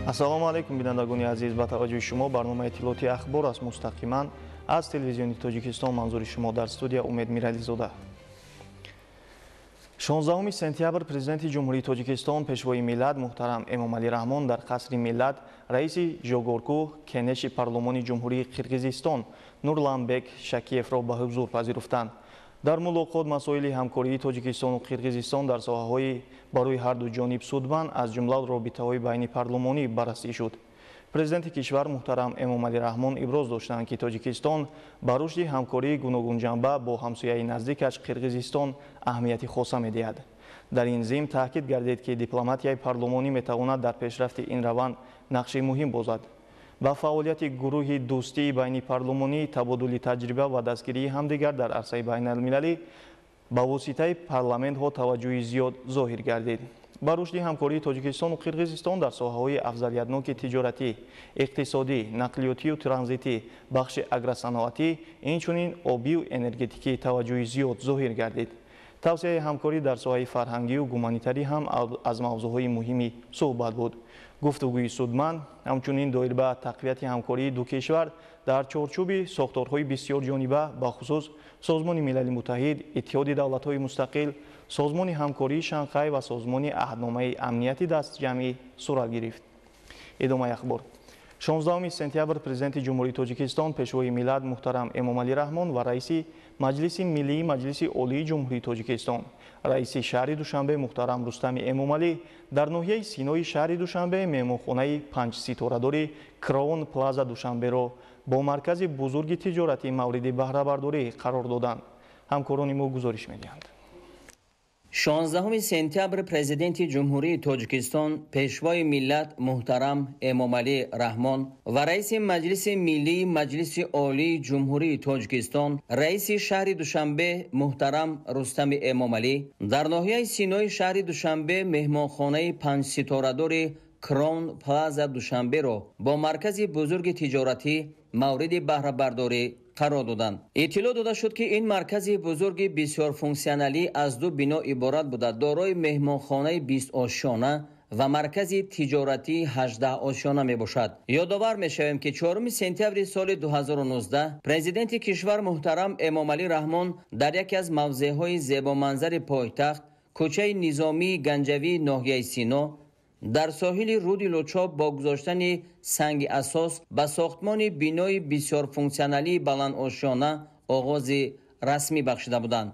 Ассалому алайкум, бинандагони азиз. Ба таваҷҷӯҳи шумо барномаи иттилооти ахбор аст мустақиман аз телевизиони Тоҷикистон. Манзури шумо дар студия Умед Мирализода. 16 сентябр Президенти Ҷумҳурии Тоҷикистон, Пешвои миллат муҳтарам Эмомалӣ Раҳмон дар Қасри миллат раиси Жогорку Кенеши Парлумони Ҷумҳурии Қирғизистон Нурланбек Шакиевро ба ҳузур пазируфтанд. Дар мулоқот масоили ҳамкории Тоҷикистону Қирғизистон дар соҳаҳои барои ҳарду ҷониб судманд, аз ҷумла робитаҳои байнипарлумонӣ баррасӣ шуд. Президенти кишвар муҳтарам Эмомалӣ Раҳмон иброз доштанд, ки Тоҷикистон ба рушди ҳамкории гуногунҷанба бо ҳамсояи наздикаш Қирғизистон аҳамияти хоса медиҳад. Дар ин зимн таъкид гардид, ки дипломатияи парлумонӣ метавонад дар пешрафти ин раванд нақши муҳим бозад. Ба фаъолияти гурӯҳи дӯстии байнипарлумонӣ, табодули таҷриба ва дастгирии ҳамдигар дар арсаи байналмилалӣ ба воситаи парламентҳо таваҷҷӯҳи зиёд зоҳир гардид. Ба рушди ҳамкории Тоҷикистону Қирғизистон дар соҳаҳои афзалиятноки тиҷоратӣ, иқтисодӣ, нақлиётию транзитӣ, бахши агросаноатӣ, инчунин обию энергетикӣ таваҷҷӯҳи зиёд зоҳир гардид. Тавсияи ҳамкорӣ дар соҳаи фарҳангию гуманитарӣ ҳам аз мавзӯъҳои муҳими суҳбат буд. Гуфтугӯи судманд ҳамчунин доир ба тақвияти ҳамкории ду кишвар дар чорчӯби сохторҳои бисёрҷониба, бахусус Созмони Милали Муттаҳид, Иттиҳоди Давлатҳои Мустақил, Созмони Ҳамкории Шанхай ва Созмони Аҳдномаи Амнияти Дастҷамъӣ сурат гирифт. Идомаи ахбор. 16 сентябр Президенти Ҷумҳурии Тоҷикистон, Пешвои миллат муҳтарам Эмомалӣ Раҳмон ва раиси Маҷлиси Миллии Маҷлиси Олии Ҷумҳурии Тоҷикистон, раиси шаҳри Душанбе муҳтарам Рустами Эмомалӣ дар ноҳияи Синои шаҳри Душанбе меҳмонхонаи панҷситорадори Краун Плаза Душанберо бо маркази бузурги тиҷоратӣ мавриди баҳрабардорӣ қарор доданд. Ҳамкорони мо гузориш медиҳанд. 16 сентябр Президенти Ҷумҳурии Тоҷикистон, Пешвои миллат муҳтарам Эмомалӣ Раҳмон ва раиси Маҷлиси Миллии Маҷлиси Олии Ҷумҳурии Тоҷикистон, раиси шаҳри Душанбе муҳтарам Рустами Эмомалӣ дар ноҳияи Синои шаҳри Душанбе меҳмонхонаи панҷситорадори Краун Плаза Душанберо бо маркази бузурги тиҷоратӣ мавриди баҳрабардорӣ қарор доданд. Иттилоъ дода шуд, ки ин маркази бузурги бисёрфунксионалӣ аз ду бино иборат буда, дорои меҳмонхонаи 20 ошёна ва маркази тиҷоратии 18 ошёна мебошад. Ёдовар мешавем, ки 4 сентябри соли 2019 Президенти кишвар муҳтарам Эмомалӣ Раҳмон дар яке аз мавзеъҳои зебоманзари пойтахт, кӯчаи Низомии Ганҷавии ноҳияи Сино, дар соҳили руди Лучоб бо гузоштани санги асос ба сохтмони бинои бисёрфунксионалии баландошёна оғози расмӣ бахшида буданд.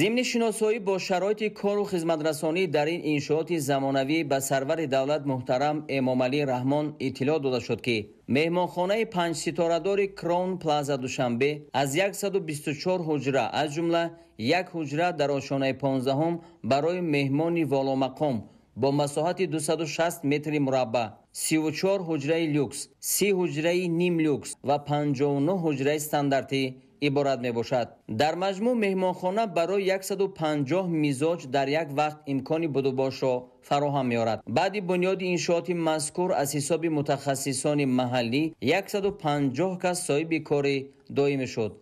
Зимни шиносоӣ бо шароити кору хизматрасонӣ дар ин иншооти замонавӣ ба сарвари давлат муҳтарам Эмомалӣ Раҳмон иттилоъ дода шуд, ки меҳмонхонаи панҷситорадори Краун Плаза Душанбе аз 124 ҳуҷра, аз ҷумла як ҳуҷра дар ошёнаи 15-ум барои меҳмони воломақом бо масоҳати 260 метри мураббаъ, 34 ҳуҷраи люкс, 30 ҳуҷраи нимлюкс ва 59 ҳуҷраи стандартӣ иборат мебошад. Дар маҷмӯъ меҳмонхона барои 150 мизоҷ дар як вақт имкони будубошро фароҳам меорад. Баъди бунёди иншооти мазкур аз ҳисоби мутахассисони маҳаллӣ 150 кас соҳиби кори доимӣ шуд.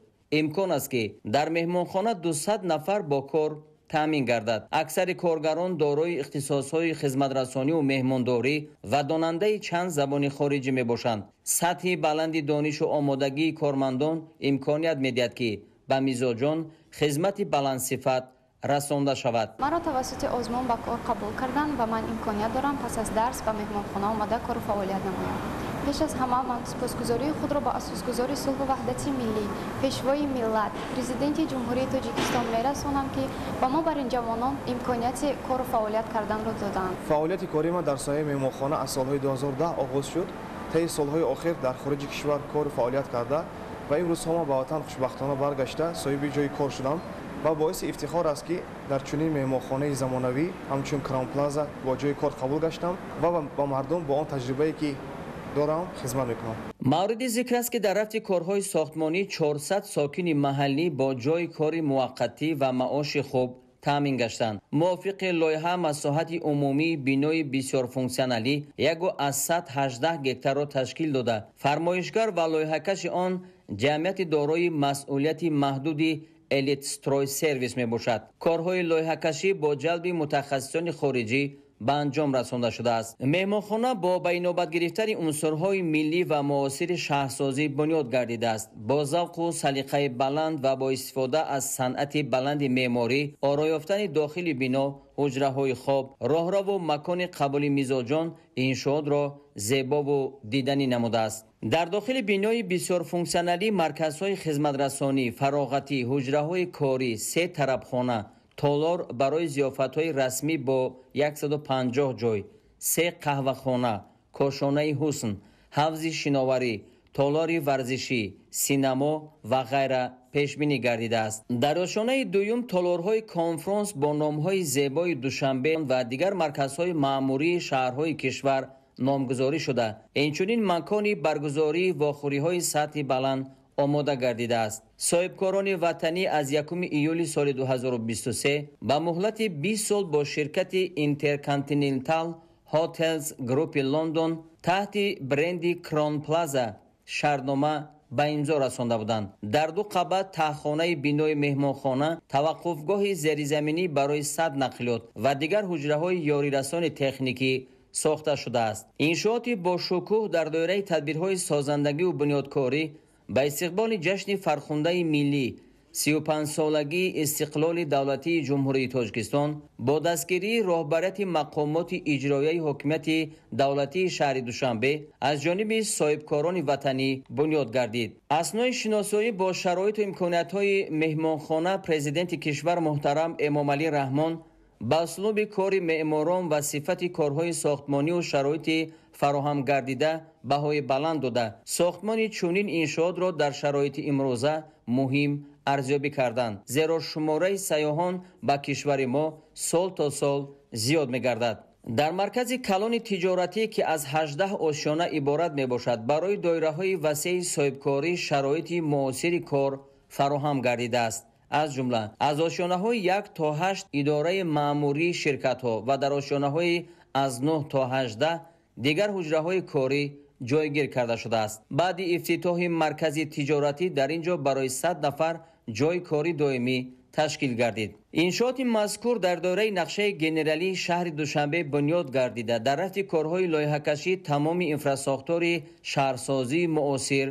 Имкон аст, ки дар меҳмонхона 200 нафар бо кор таъмин гардад. Аксари коргарон дорои ихтисосҳои хизматрасониву меҳмондорӣ ва донандаи чанд забони хориҷӣ мебошанд. Сатҳи баланди донишу омодагии кормандон имконият медиҳад, ки ба мизоҷон хизмати баландсифат расонда шавад. Маро тавассути озмун ба кор қабул карданд ва ман имконият дорам пас аз дарс ба меҳмонхона омада кору фаъолият намоям. Пеш аз ҳама ман сипосгузории худро ба асосгузори сулҳу ваҳдати миллӣ, Пешвои миллат, Президенти Ҷумҳурии Тоҷикистон мерасонам, ки ба мо, бар ин ҷавонон, имконияти кору фаъолият карданро доданд. Фаъолияти кории ман дар соҳаи меҳмонхона аз солҳои 2010 оғоз шуд. Таи солҳои охир дар хориҷи кишвар кору фаъолият карда ва имрӯзҳо ман ба ватан хушбахтона баргашта, соҳиби ҷои кор шудам ва боиси ифтихор аст, ки дар чунин меҳмонхонаи замонавӣ ҳамчун Краун Плаза бо ҷои кор қабул гаштам ва ба мардум бо он таҷрибае, ки дорам, хизмат мекунам. Мавриди зикр аст, ки дар рафти корҳои сохтмонӣ 400 сокини маҳаллӣ бо ҷойи кори муваққатӣ ва маоши хуб таъмин гаштанд. Мувофиқи лоиҳа масоҳати умумии бинои бисёрфунксионалӣ 1,18 гектарро ташкил дода, фармоишгар ва лоиҳакаши он ҷамъияти дорои масъулияти маҳдуди Элитстройсервис мебошад. Корҳои лоиҳакашӣ бо ҷалби мутахассисони хориҷӣ ба анҷом расонда шудааст. Меҳмонхона бо ба инобат гирифтани унсурҳои миллӣ ва муосири шаҳрсозӣ бунёд гардидааст. Бо завқу салиқаи баланд ва бо истифода аз санъати баланди меъморӣ, ороёфтани дохили бино, ҳуҷраҳои хоб, роҳраву макони қабули мизоҷон иншоотро зебову диданӣ намудааст. Дар дохили бинои бисёрфунксионалӣ марказҳои хизматрасонӣ, фароғатӣ, ҳуҷраҳои корӣ, се тарабхона, толор барои зиёфатҳои расмӣ бо 150 ҷой, се қаҳвахона, кошонаи ҳусн, ҳавзи шиноварӣ, толори варзишӣ, синамо ва ғайра пешбинӣ гардидааст. Дар ошёнаи дуюм толорҳои конфронс бо номҳои зебои Душанбе ва дигар марказҳои маъмурии шаҳрҳои кишвар номгузорӣ шуда, инчунин макони баргузории вохӯриҳои сатҳи баланд омода гардидааст. Соҳибкорони ватанӣ аз 1 июли соли 2023 ба муҳлати 20 сол бо ширкати Intercontinental Hotels Group Лондон таҳти бренди Crown Plaza шартнома ба имзо расонда буданд. Дар ду қабат таҳхонаи бинои меҳмонхона, таваққуфгоҳи зеризаминӣ барои 100 нақлиёт ва дигар ҳуҷраҳои ёрирасони техникӣ сохта шудааст. Иншооти бошукӯҳ дар доираи тадбирҳои созандагиву бунёдкорӣ ба истиқболи ҷашни фархундаи миллӣ 35-солагии истиқлоли давлатии Ҷумҳурии Тоҷикистон бо дастгирии роҳбарияти мақомоти иҷроияи ҳокимияти давлатии шаҳри Душанбе аз ҷониби соҳибкорони ватанӣ бунёд гардид. Аснои шиносоӣ бо шароиту имкониятҳои меҳмонхона президенти кишвар муҳтарам Эмомалӣ Раҳмон ба услуби кори меъморон ва сифати корҳои сохтмонию шароити фароҳам гардида баҳои баланд дода, сохтмони чунин иншоотро дар шароити имрӯза муҳим арзёбӣ карданд, зеро шумораи сайёҳон ба кишвари мо сол то сол зиёд мегардад. Дар маркази калони тиҷоратӣ, ки аз 18 ошёна иборат мебошад, барои доираҳои васеи соҳибкорӣ шароити муосири кор фароҳам гардидааст. Аз ҷумла аз ошёнаҳои 1 то 8 идораи маъмурии ширкатҳо ва дар ошёнаҳои аз 9 то 18 дигар ҳуҷраҳои корӣ ҷойгир карда шудааст. Баъди ифтитоҳи маркази тиҷоратӣ дар ин ҷо барои 100 нафар ҷойи кори доимӣ ташкил гардид. Иншооти мазкур дар доираи нақшаи генералии шаҳри Душанбе бунёд гардида, дар рафти корҳои лоиҳакашӣ тамоми инфрасохтори шаҳрсозии муосир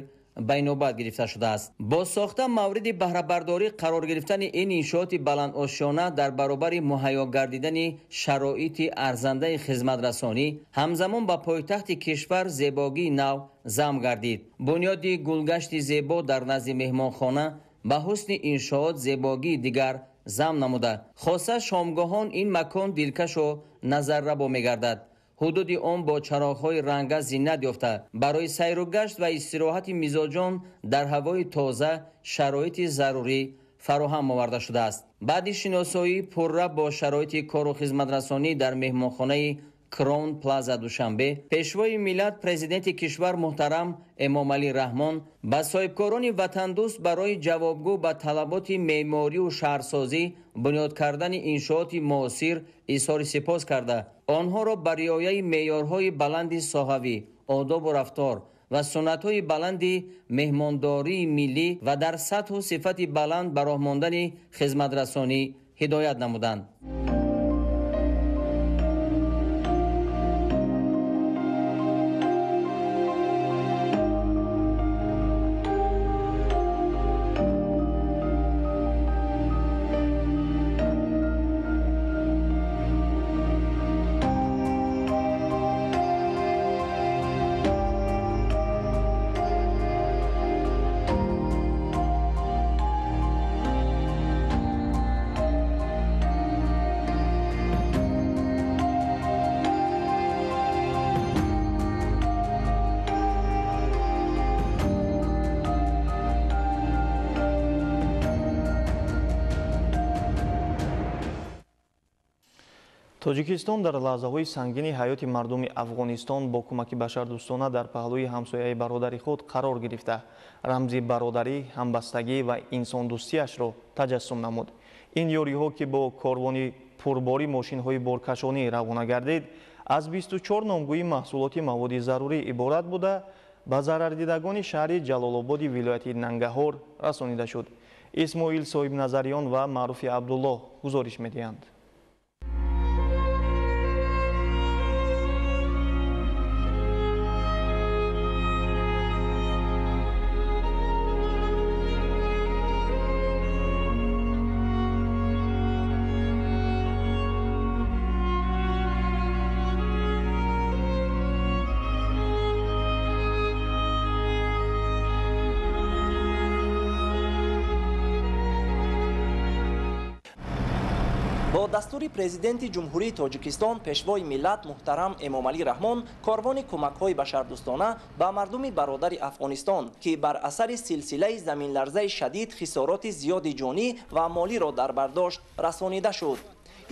ба инобат гирифта шудааст. Бо сохта мавриди баҳрабардорӣ қарор гирифтани ин иншооти баландошёна дар баробари муҳайё гардидани шароити арзандаи хизматрасонӣ ҳамзамон ба пойтахти кишвар зебогии нав зам гардид. Бунёди гулгашти зебо дар назди меҳмонхона ба ҳусни иншоот зебогии дигар зам намуда, хоса шомгоҳон ин макон дилкашу назаррабо мегардад. Ҳудуди он бо чароғҳои ранга зинат ёфта, барои сайру гашт ва истироҳати мизоҷон дар ҳавои тоза шароити зарурӣ фароҳам оварда шудааст. Баъди шиносоии пурра бо шароити кору хизматрасонӣ дар меҳмонхонаи Crown Plaza Душанбе, пешвои миллат президенти кишвар муҳтарам Эмомалӣ Раҳмон ба соҳибкорони ватандӯст барои ҷавобгӯ ба талаботи меъморию шаҳрсозӣ бунёд кардани иншооти муосир изҳори сипос карда, онҳоро ба риояи меъёрҳои баланди соҳавӣ, одобу рафтор ва суннатҳои баланди меҳмондории миллӣ ва дар сатҳу сифати баланд ба роҳ мондани хизматрасонӣ ҳидоят намуданд. Тоҷикистон дар лаҳзаҳои сангини ҳаёти мардуми Афғонистон бо кӯмаки башардӯстона дар паҳлӯи ҳамсояи бародари худ қарор гирифта, рамзи бародарӣ, ҳамбастагӣ ва инсондӯстиашро таҷассум намуд. Ин ёриҳо, ки бо корвони пурбори мошинҳои боркашонӣ равона гардид, аз 24 номгӯи маҳсулоти маводи зарурӣ иборат буда, ба зарардидагони шаҳри Ҷалолободи вилояти Нангаҳор расонида шуд. Исмоил Соҳибназариён ва Маъруфи Абдуллоҳ гузориш медиҳанд. Бо дастури президенти Ҷумҳурии Тоҷикистон, Пешвои миллат муҳтарам Эмомалӣ Раҳмон, корвони кӯмакҳои башардӯстона ба мардуми бародари Афғонистон, ки бар асари силсилаи заминларзаи шадид хисороти зиёди ҷонӣ ва молиро дар бар дошт, расонида шуд.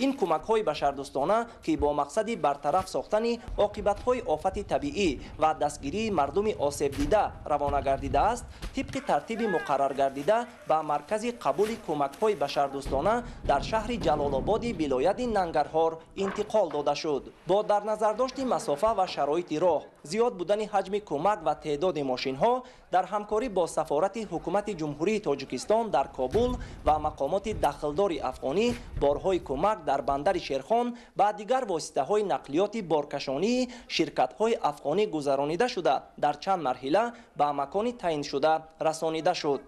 Ин кӯмакҳои башардӯстона, ки бо мақсади бартараф сохтани оқибатҳои офати табиӣ ва дастгирии мардуми осебдида равона гардидааст, тибқи тартиби муқарраргардида ба маркази қабули кӯмакҳои башардӯстона дар шаҳри Ҷалолободи вилояти Нангарҳор интиқол дода шуд. Бо дар назардошти масофа ва шароити роҳ, зиёд будани ҳаҷми кӯмак ва теъдоди мошинҳо, дар ҳамкорӣ бо сафорати ҳукумати Ҷумҳурии Тоҷикистон дар Кобул ва мақомоти дахлдори афғонӣ, борҳои кӯмак дар бандари Шерхон ба дигар воситаҳои нақлиёти боркашонии ширкатҳои афғонӣ гузаронида шуда, дар чанд марҳила ба макони таъиншуда расонида шуд.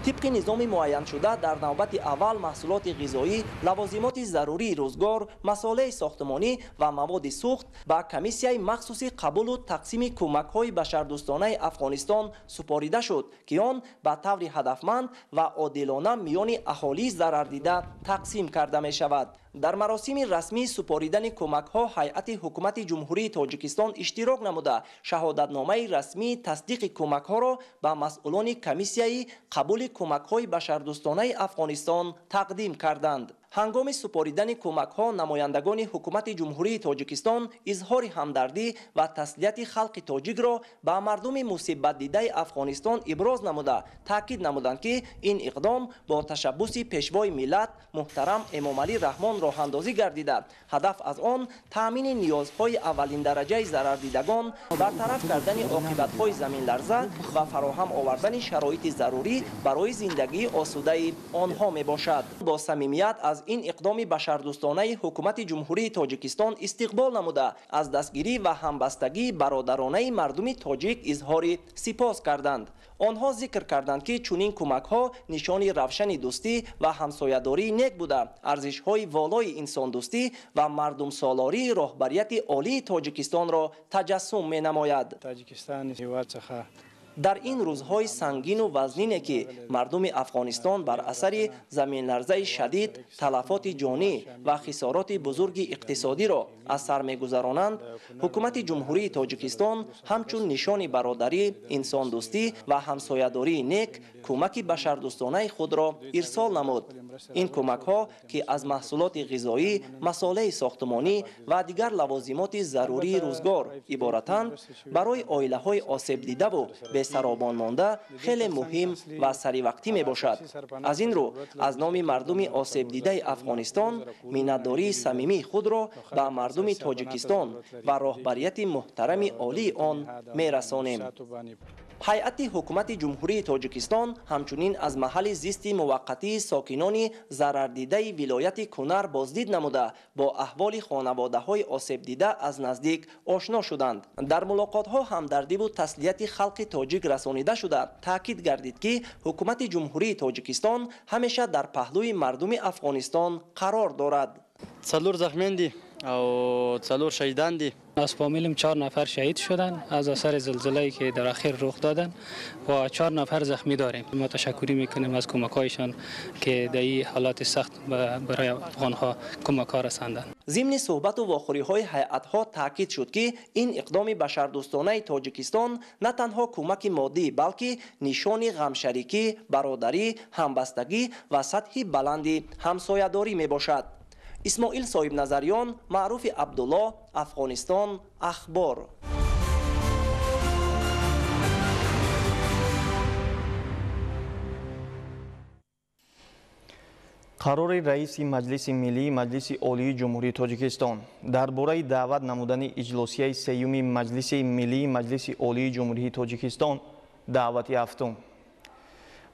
Тибқи низоми муайяншуда, дар навбати аввал маҳсулоти ғизоӣ, лавозимоти зарурии рӯзгор, масолеҳи сохтмонӣ ва маводи сӯхт ба комиссияи махсуси қабулу тақсими кӯмакҳои башардӯстонаи Афғонистон супорида шуд, ки он ба таври ҳадафманд ва одилона миёни аҳолии зарардида тақсим карда мешавад. Дар маросими расмии супоридани кӯмакҳо ҳайати ҳукумати Ҷумҳурии Тоҷикистон иштирок намуда, шаҳодатномаи расмии тасдиқи кӯмакҳоро ба масъулони комиссияи қабули кӯмакҳои башардӯстонаи Афғонистон тақдим карданд. Ҳангоми супоридани кӯмакҳо намояндагони ҳукумати Ҷумҳурии Тоҷикистон изҳори ҳамдардӣ ва таслияти халқи тоҷикро ба мардуми мусибатдидаи Афғонистон иброз намуда, таъкид намуданд, ки ин иқдом бо ташаббуси Пешвои миллат муҳтарам Эмомалӣ Раҳмон роҳандозӣ гардида, ҳадаф аз он таъмини ниёзҳои аввалиндараҷаи зарардидагон, бартараф кардани оқибатҳои заминларза ва фароҳам овардани шароити зарурӣ барои зиндагии осудаи онҳо мебошад. Бо самимият аз ин иқдоми башардӯстонаи ҳукумати Ҷумҳурии Тоҷикистон истиқбол намуда, аз дастгирӣ ва ҳамбастагии бародаронаи мардуми тоҷик изҳори сипос карданд. Онҳо зикр карданд, ки чунин кӯмакҳо нишони равшани дӯстӣ ва ҳамсоядории нек буда, арзишҳои волои инсондӯстӣ ва мардумсолории роҳбарияти олии Тоҷикистонро таҷассум менамояд. Дар ин рӯзҳои сангину вазнине, ки мардуми Афғонистон бар асари заминларзаи шадид талафоти ҷонӣ ва хисороти бузурги иқтисодиро аз сар мегузаронанд, ҳукумати Ҷумҳурии Тоҷикистон ҳамчун нишони бародарӣ, инсондӯстӣ ва ҳамсоядории нек кӯмаки башардӯстонаи худро ирсол намуд. Ин кӯмакҳо, ки аз маҳсулоти ғизоӣ, масолеҳи сохтмонӣ ва дигар лавозимоти зарурии рӯзгор иборатанд, барои оилаҳои осебдидаву бесаробон монда хеле муҳим ва саривақтӣ мебошад. Аз ин рӯ аз номи мардуми осебдидаи Афғонистон миннатдории самимии худро ба мардуми Тоҷикистон ва роҳбарияти муҳтарами олии он мерасонем. Ҳайати ҳукумати Ҷумҳурии Тоҷикистон ҳамчунин аз маҳалли зисти муваққатии сокинони зарардидаи вилояти Кунар боздид намуда, бо аҳволи хонаводаҳои осебдида аз наздик ошно шуданд. Дар мулоқотҳо ҳамдардиву таслияти халқи тоҷик расонида шуда, таъкид гардид, ки ҳукумати Ҷумҳурии Тоҷикистон ҳамеша дар паҳлӯи мардуми Афғонистон қарор дорад. څلور زخمیان دي. او 4 شهیدان دي. از فامیلم 4 نفر شهید شدن از اثر زلزله‌ای که در اخیر رخ دادن و 4 نفر زخمی داریم. ما تشکری میکنیم از کمک‌هایشان که در این حالات سخت برای افغان‌ها کمک‌ها رساندند. ضمن صحبت و واخوری‌های هیئت‌ها تاکید شد که این اقدام بشردوستانه تاجیکستان نه تنها کمک مادی بلکه نشان غمشریکی، برادری، همبستگی و سطح بلند همسایه‌داری میباشد. اسماعیل صاحب نظریان، معروف عبدالله، افغانستان، اخبار. Қарори раиси Маҷлиси Миллии Маҷлиси Олии Ҷумҳурии Тоҷикистон дар бораи даъват намудани иҷлосияи сеюми Маҷлиси Миллии Маҷлиси Олии Ҷумҳурии Тоҷикистон даъвати ҳафтум.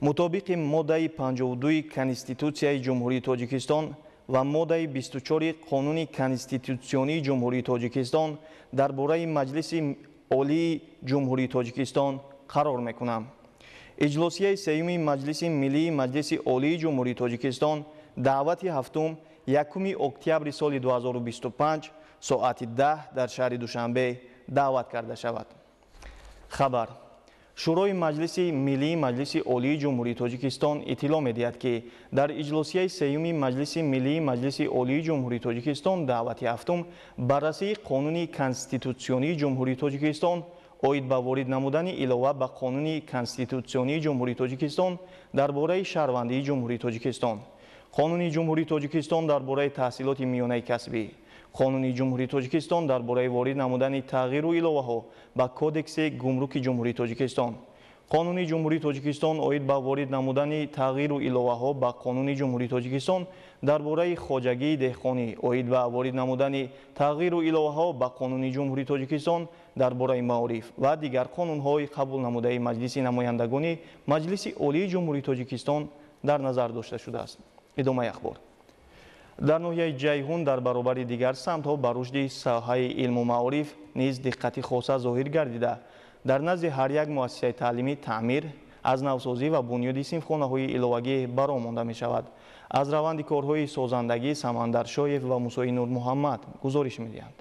Мутобиқи моддаи 52 Конститутсияи Ҷумҳурии Тоҷикистон ва моддаи 24 Қонуни Конститутсионии Ҷумҳурии Тоҷикистон дар бораи Маҷлиси Олии Ҷумҳурии Тоҷикистон қарор мекунам. Иҷлосияи сеюми Маҷлиси Миллии Маҷлиси Олии Ҷумҳурии Тоҷикистон даъвати ҳафтум 1 октябри соли 2025 соати 10 дар шаҳри Душанбе даъват карда шавад. Хабар. Шӯрои Маҷлиси Миллии Маҷлиси Олии Ҷумҳурии Тоҷикистон иттилоъ медиҳад, ки дар иҷлосияи сеюми Маҷлиси Миллии Маҷлиси Олии Ҷумҳурии Тоҷикистон даъвати ҳафтум баррасии Қонуни Конститутсионии Ҷумҳурии Тоҷикистон оид ба ворид намудани илова ба Қонуни Конститутсионии Ҷумҳурии Тоҷикистон дар бораи шаҳрвандии Ҷумҳурии Тоҷикистон, Қонуни Ҷумҳурии Тоҷикистон дар бораи таҳсилоти миёнаи касбӣ, Қонуни Ҷумҳурии Тоҷикистон дар бораи ворид намудани тағйиру иловаҳо ба Кодекси гумруки Ҷумҳурии Тоҷикистон, Қонуни Ҷумҳурии Тоҷикистон оид ба ворид намудани тағйиру иловаҳо ба Қонуни Ҷумҳурии Тоҷикистон дар бораи хоҷагии деҳқонӣ оид ба ворид намудани тағйиру иловаҳо ба Қонуни Ҷумҳурии Тоҷикистон дар бораи маориф ва дигар қонунҳои қабул намудаи Маҷлиси намояндагони Маҷлиси Олии Ҷумҳурии Тоҷикистон дар назар дошта шудааст. Идомаи ахбор. Дар ноҳияи Ҷайҳун дар баробари дигар самтҳо ба рушди соҳаи илму маориф низ диққати хоса зоҳир гардида, дар назди ҳар як муассисаи таълимӣ таъмир, аз навсозӣ ва бунёди синфхонаҳои иловагӣ баро монда мешавад. Аз раванди корҳои созандагӣ Самандар Шоев ва Мусои Нурмуҳаммад гузориш медиҳанд.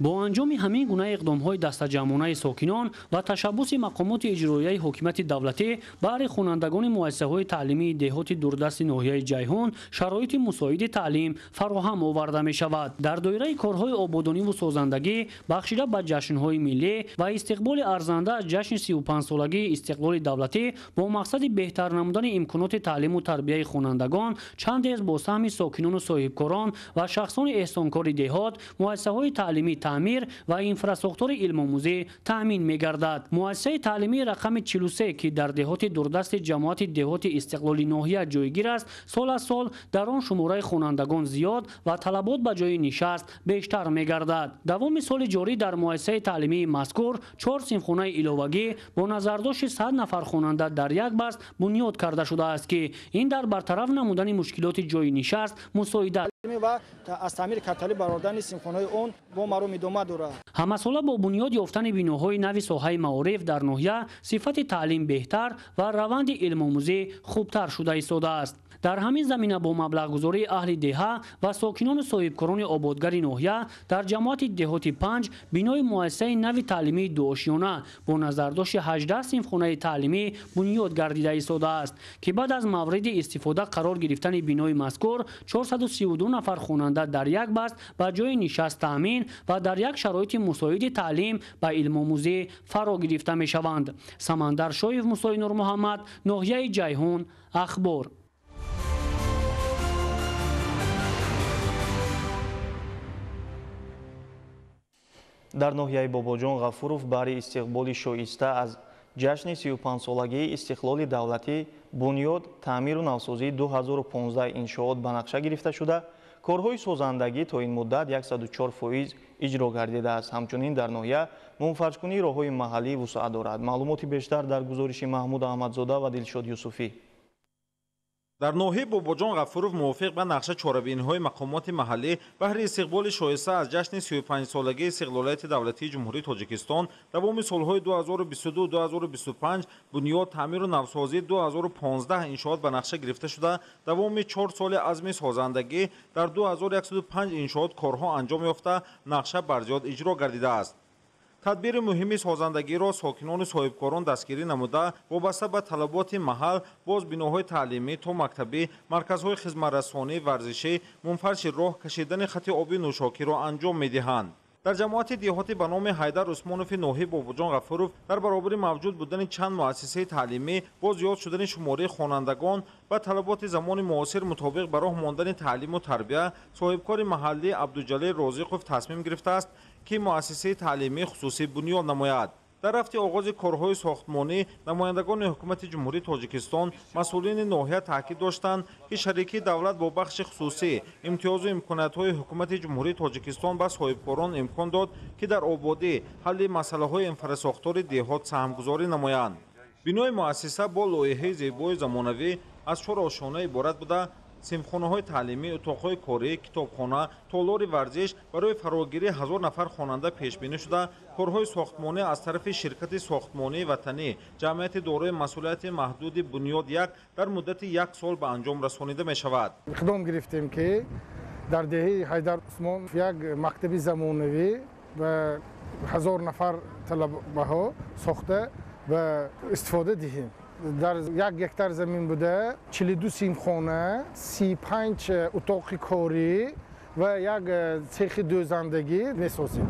Бо анҷоми ҳамин гуна иқдомҳои дастаҷамъонаи сокинон ва ташаббуси мақомоти иҷроияи ҳокимияти давлатӣ баҳри хонандагони муассисаҳои таълимии деҳоти дурдасти ноҳияи Ҷайҳун шароити мусоиди таълим фароҳам оварда мешавад. Дар доираи корҳои ободониву созандагӣ бахшида ба ҷашнҳои миллӣ ва истиқболи арзанда аз ҷашни 35-солагии истиқлоли давлатӣ бо мақсади беҳтар намудани имконоти таълиму тарбияи хонандагон чандез бо саҳми сокинону соҳибкорон ва шахсони эҳсонкори деҳот муассисаҳои таълимӣ таъмир ва инфрасохтори илмомӯзӣ таъмин мегардад. Муассисаи таълимии рақами 43, ки дар деҳоти дурдасти ҷамоати деҳоти истиқлоли ноҳия ҷойгир аст, сол аз сол дар он шумораи хонандагон зиёд ва талабот ба ҷои нишаст бештар мегардад. Давоми соли ҷорӣ дар муассисаи таълимии мазкур 4 синфхонаи иловагӣ бо назардошти 100 нафар хонанда дар як баст бунёд карда шудааст, ки ин дар бартараф намудани мушкилоти ҷои нишаст мусоидат ва аз таъмири капиталӣ баровардани синфхонаҳои он бо мароми идома дорад. Ҳамасола бо бунёд ёфтани биноҳои нави соҳаи маориф дар ноҳия сифати таълим беҳтар ва раванди илмомӯзӣ хубтар шуда истодааст. Дар ҳамин замина бо маблағгузории аҳли деҳа ва сокинону соҳибкорони ободгари ноҳия дар ҷамоати деҳоти 5 бинои муассисаи нави таълимии дуошиёна бо назардошти 18 синфхонаи таълимӣ бунёд гардида истодааст, ки баъд аз мавриди истифода қарор гирифтани бинои мазкур 432 нафар хонанда дар як баст ба ҷои нишаст таъмин ва дар як шароити мусоиди таълим ба илмомӯзӣ фаро гирифта мешаванд. Самандар Шоев, Мусои Нурмуҳаммад, ноҳияи Ҷайҳун, Ахбор. Дар ноҳияи Бобоҷон Ғафуров баҳри истиқболи шоиста аз ҷашни 35-солагии истиқлоли давлатӣ бунёд, таъмиру навсозии 2015 иншоот ба нақша гирифта шуда, корҳои созандагӣ то ин муддат 104% иҷро гардидааст. Ҳамчунин дар ноҳия мунфарҷкунии роҳҳои маҳаллӣ вусъат дорад. Маълумоти бештар дар гузориши Маҳмуд Аҳмадзода ва Дилшод Юсуфӣ. Дар ноҳияи Бобоҷон Ғафуров мувофиқ ба нақша чорабиниҳои мақомоти маҳаллӣ баҳри истиқболи шоиста аз ҷашни 35-солагии истиқлолияти давлатии Ҷумҳурии Тоҷикистон давоми солҳои 2022-2025 бунёд, таъмиру навсозии 2015 иншоот ба нақша гирифта шуда, давоми 4 соли азми созандагӣ дар 2105 иншоот корҳо анҷом ёфта, нақша барзиёд иҷро гардидааст. Тадбири муҳими созандагиро сокинону соҳибкорон дастгирӣ намуда, вобаста ба талаботи маҳал боз биноҳои таълимӣ то мактабӣ, марказҳои хизматрасонӣ, варзишӣ, мунфарши роҳ, кашидани хати оби нӯшокиро анҷом медиҳанд. Дар ҷамоати деҳотӣ ба номи Ҳайдар Усмонови ноҳияи Бобоҷон Ғафуров дар баробари мавҷуд будани чанд муассисаи таълимӣ, боз зиёд шудани шумораи хонандагон ва талаботи замони муосир мутобиқ ба роҳ мондани таълиму тарбия, соҳибкори маҳаллӣ Абдуҷалил Розиқов тасмим гирифтааст, ки муассисаи таълимии хусусӣ бунёд намояд. Дар рафти оғози корҳои сохтмонӣ намояндагони ҳукумати Ҷумҳурии Тоҷикистон, масъулини ноҳия таъкид доштанд, ки шарикии давлат бо бахши хусусӣ, имтиёзу имкониятҳои ҳукумати Ҷумҳурии Тоҷикистон ба соҳибкорон имкон дод, ки дар ободӣ, ҳалли масъалаҳои инфрасохтори деҳот саҳмгузорӣ намоянд. Бинои муассиса бо лоиҳаи зебои замонавӣ аз 4 ошёна иборат буда, синфхонаҳои таълимӣ, утоқҳои корӣ, китобхона, толори варзиш барои фарогирии 1000 нафар хонанда пешбинӣ шуда, корҳои сохтмонӣ аз тарафи ширкати сохтмонии ватанӣ, ҷамъияти дорои масъулияти маҳдуди Бунёд 1 дар муддати 1 сол ба анҷом расонида мешавад. Иқдом гирифтем, ки дар деҳаи Ҳайдар Усмон як мактаби замонавӣ ба 1000 нафар талабаҳо сохта ва истифода диҳем. Дар 1 гектар замин буда, 42 синфхона, 35 утоқи корӣ ва як цехи дӯзандагӣ месозем.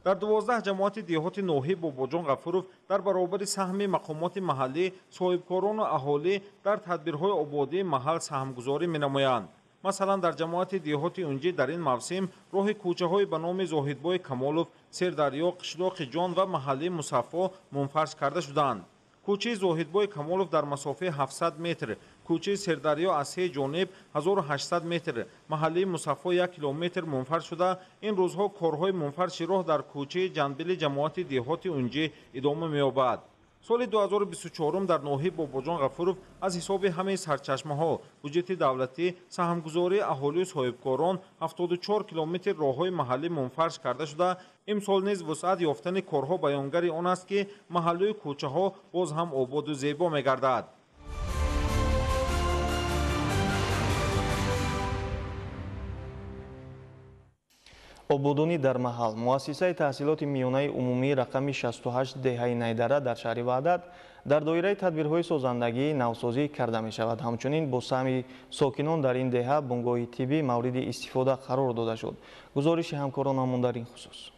Дар 12 ҷамоати деҳоти ноҳияи Бобоҷон Ғафуров дар баробари саҳми мақомоти маҳаллӣ, соҳибкорону аҳолӣ дар тадбирҳои ободии маҳал саҳмгузорӣ менамоянд. Масалан, дар ҷамоати деҳоти Унҷӣ дар ин мавсим роҳи кӯчаҳои ба номи Зоҳидбой Камолов, Сердарё, Қишлоқи Ҷон ва маҳаллии Мусаффо мунфарш карда шуданд. Кӯчаи Зоҳидбой Камолов дар масофаи 700 метр, кӯчаи Сердарё аз се ҷониб 1800 метр, маҳаллии Мусаффо 1 километр мунфарш шуда, ин рӯзҳо корҳои мунфарши роҳ дар кӯчаи Ҷанбили ҷамоати деҳоти Унҷӣ идома меёбад. Соли 2024 дар ноҳияи Бобоҷон Ғафуров аз ҳисоби ҳамаи сарчашмаҳо, буҷети давлатӣ, саҳмгузории аҳолию соҳибкорон 74 километр роҳҳои маҳаллӣ мунфарш карда шуда, имсол низ вусъат ёфтани корҳо баёнгари он аст, ки маҳаллию кӯчаҳо боз ҳам ободу зебо мегардад. Ободонӣ дар маҳал. Муассисаи таҳсилоти миёнаи умумии рақами 68 деҳаи Найдара дар шаҳри Ваҳдат дар доираи тадбирҳои созандагӣ навсозӣ карда мешавад. Ҳамчунин бо саҳми сокинон дар ин деҳа бунгоҳи тиббӣ мавриди истифода қарор дода шуд. Гузориши ҳамкоронамон дар ин хусус.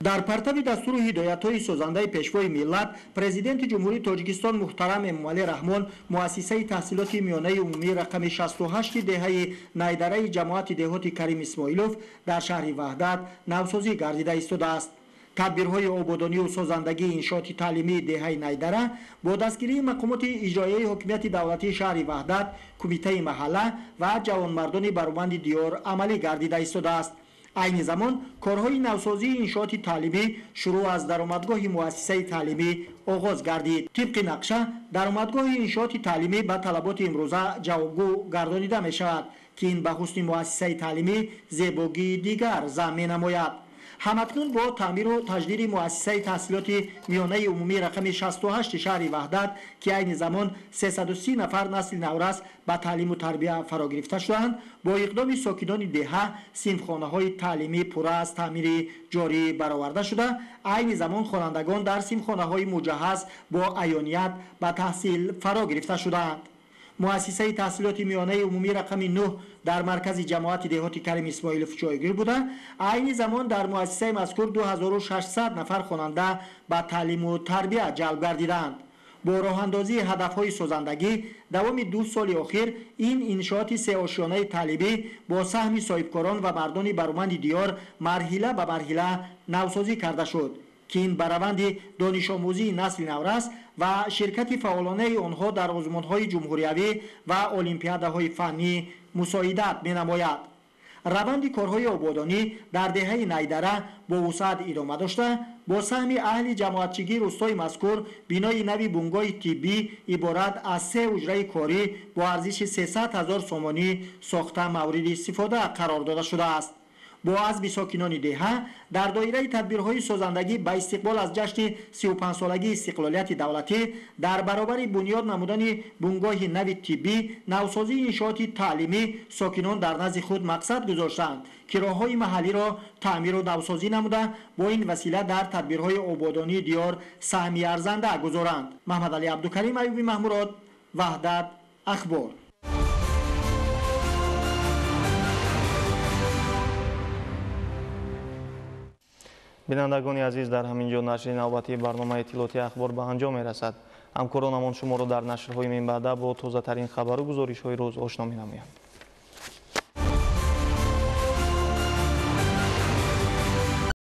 Дар партави дастуру ҳидоятҳои созандаи Пешвои миллат, Президенти Ҷумҳурии Тоҷикистон муҳтарам Эмомалӣ Раҳмон муассисаи таҳсилоти миёнаи умумии рақами 68 деҳаи Найдараи ҷамоати деҳоти Карим Исмоилов дар шаҳри Ваҳдат навсозӣ гардида истодааст. Тадбирҳои ободонию созандагии иншооти таълимии деҳаи Найдара бо дастгирии мақомоти иҷроияи ҳокимияти давлатии шаҳри Ваҳдат, кумитаи маҳалла ва ҷавонмардони бароманди диёр амалӣ гардида истодааст. Айни замон корҳои навсозии иншооти таълимӣ шурӯъ аз даромадгоҳи муассисаи таълимӣ оғоз гардид. Тибқи нақша, даромадгоҳи иншооти таълимӣ ба талаботи имрӯза ҷавобгӯ гардонида мешавад, ки ин ба ҳусни муассисаи таълимӣ зебогии дигар зам менамояд. Ҳамакнун бо таъмиру таҷдиди муассисаи таҳсилоти миёнаи умумии рақами 68 шаҳри Ваҳдат, ки айни замон 330 нафар насли наврас ба таълиму тарбия фаро гирифта шудаанд, бо иқдоми сокинони деҳа синфхонаҳои таълимӣ пурра аз таъмири ҷорӣ бароварда шуда, айни замон хонандагон дар синфхонаҳои муҷаҳҳаз бо аёният ба таҳсил фаро гирифта шудаанд. Муассисаи таҳсилоти миёнаи умумии рақами 9 дар маркази ҷамоати деҳоти Карим Исмоилов ҷойгир буда, айни замон дар муассисаи мазкур 2600 нафар хонанда ба таълиму тарбия ҷалб гардидаанд. Бо роҳандозии ҳадафҳои созандагӣ давоми 2 соли охир ин иншооти сеошёнаи таълимӣ бо саҳми соҳибкорон ва мардони бароманди диёр марҳила ба марҳила навсозӣ карда шуд, ки ин ба раванди донишомӯзии насли наврас ва ширкати фаъолонаи онҳо дар озмунҳои ҷумҳуриявӣ ва олимпиадаҳои фаннӣ мусоидат менамояд. Раванди корҳои ободонӣ дар деҳаи Найдара бо вусъат идома дошта, бо саҳми аҳли ҷамоатчигии рӯстои мазкур бинои нави бунгоҳи тиббӣ иборат аз 3 ҳуҷраи корӣ бо арзиши 300 000 сомонӣ сохта мавриди истифода қарор дода шудааст. Бо азми сокинони деҳа дар доираи тадбирҳои созандагӣ ба истиқбол аз ҷашни 35-солагии истиқлолияти давлатӣ дар баробари бунёд намудани бунгоҳи нави тиббӣ, навсозии иншооти таълимӣ сокинон дар назди худ мақсад гузоштаанд, ки роҳҳои маҳаллиро таъмиру навсозӣ намуда, бо ин васила дар тадбирҳои ободонии диёр саҳми арзанда гузоранд. Маҳмадалӣ Абдукарим, Аюби Маҳмурод, Ваҳдат, Ахбор. Бинандагони азиз, дар ҳамин ҷо нашри навбатии барномаи иттилоотии Ахбор ба анҷом мерасад. Ҳамкоронамон шуморо дар нашрҳои минбаъда бо тозатарин хабару гузоришҳои рӯз ошно менамоянд.